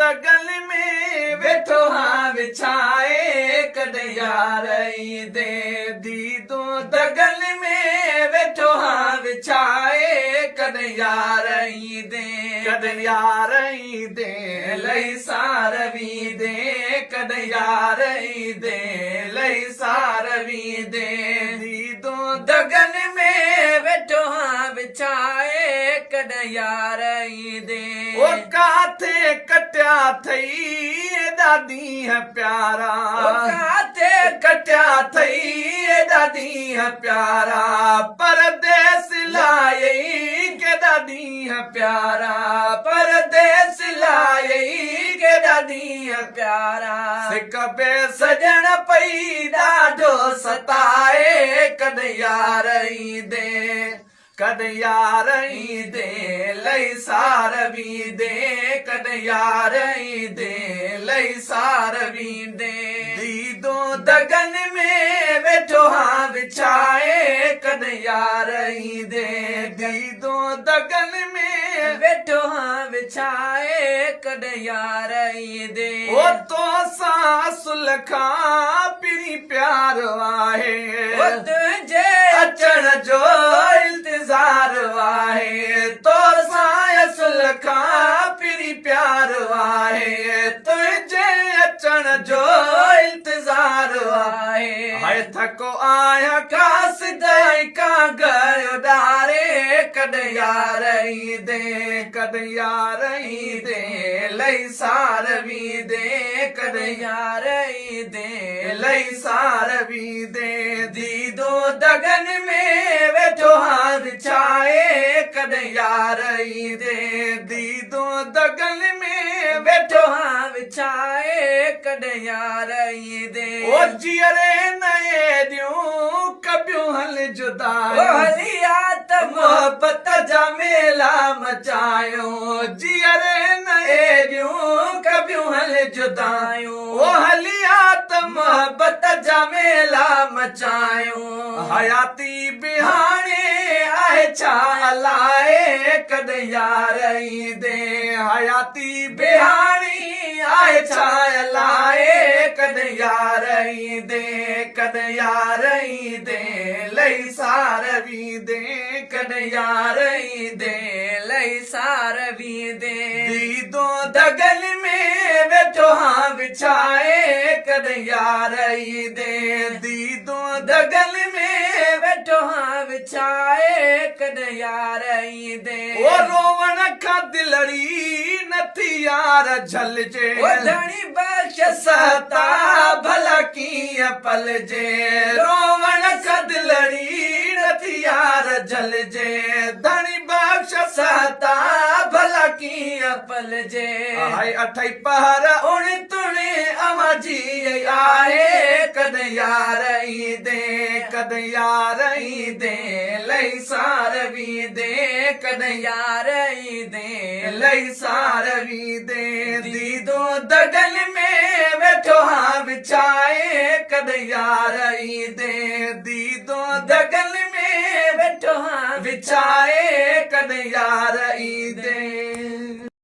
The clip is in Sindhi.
دغل ۾ ويٺو هان وڇائي، ڪڏهن يار ايندين. ديدون دغل ۾ ويٺو هان وڇائي، ڪڏهن يار ايندين. ڪڏهن يار ايندين، لهي سار ويندين، ڪڏهن يار ايندين، لهي سار ويندين. ديدون دغل ۾ ويٺو هان وڇائي، ڪڏهن يار ايندين. او ڪاٿي ڪٽيا ٿئي ايڏا ڏينهن پيارا. او ڪاٿي ڪٽيا ٿئي ايڏا ڏينهن پيارا. پرديس لايئي ڪيڏا ڏينهن پيارا. پرديس لايئي ڪيڏا ڏينهن پيارا. سڪ بي سڄڻ پئي ڏاڍو ستائي، ڪڏهن يار ايندين. ڪڏهن يار ايندين، لهي سار ويندين، ڪڏهن يار ايندين، لهي سار ويندين. ديدون دغن ۾ ويٺو هان وڇائي، ڪڏهن يار ايندين. ديدون دغن ۾. ويٺو هان وڇائي، ڪڏهن يار ايندين. او توسان اصل کان پرين پيار آهي. او تنهنجي. اچڻ جو انتظار آهي. توسان اصل کان پرين پيار آهي. تنهنجي اچڻ جو انتظار آهي. هاء ٿڪو آهيان قاصد ۽ ڪانگهر اڏاري، ڪڏهن يار ايندين، ڪڏهن يار ايندين، لهي سار ويندين، ڪڏهن يار ايندين، لهي سار ويندين. ديدون دغن ۾ ويٺو هان وڇائي، ڪڏهن يار ايندين. ديدون دغن ۾. ويٺو هان وڇائي، ڪڏهن يار ايندين. او جيئري نه ايڏيون ڪبيون هل جدايون. او هلي آ ته محبت جا ميلا مچايون. جيئري نه ايڏيون ڪبيون هل جدايون. او هلي آ ته محبت جا ميلا مچايون. حياتي به هاڻي آهي ڇا الائي ڪڏهن يار ايندين. حياتي به هاڻي آهي ڇا الائي ڪڏهن يار ايندين. ڪڏهن يار ايندين، لهي سار ويندين. ڪڏهن يار ايندين، لهي سار ويندين. ديدون دغل ۾ ويٺو هان وڇائي، ڪڏهن يار ايندين. ديدون دغل ۾. ويٺو هان وڇائي، ڪڏهن يار ايندين. او روئڻ کان دلڙي نٿي يار جهلجي. او ڌڻي بخش سهتا ڀلا ڪيئن پلجي. روئڻ کان دلڙي نٿي يار جهلجي. ڌڻي بخش سهتا ڀلا ڪيئن پلجي. هاء اٺئي پهر اڻ تڻ اوهان جي آهي. ڪڏهن يار ايندين، ڪڏهن يار ايندين، لهي سار ويندين. ڪڏهن يار ايندين، لهي سار ويندين. ديدون دغل ۾ ويٺو هان وڇائي، ڪڏهن يار ايندين. ديدون دغل ۾. ويٺو هان وڇائي، ڪڏهن يار ايندين.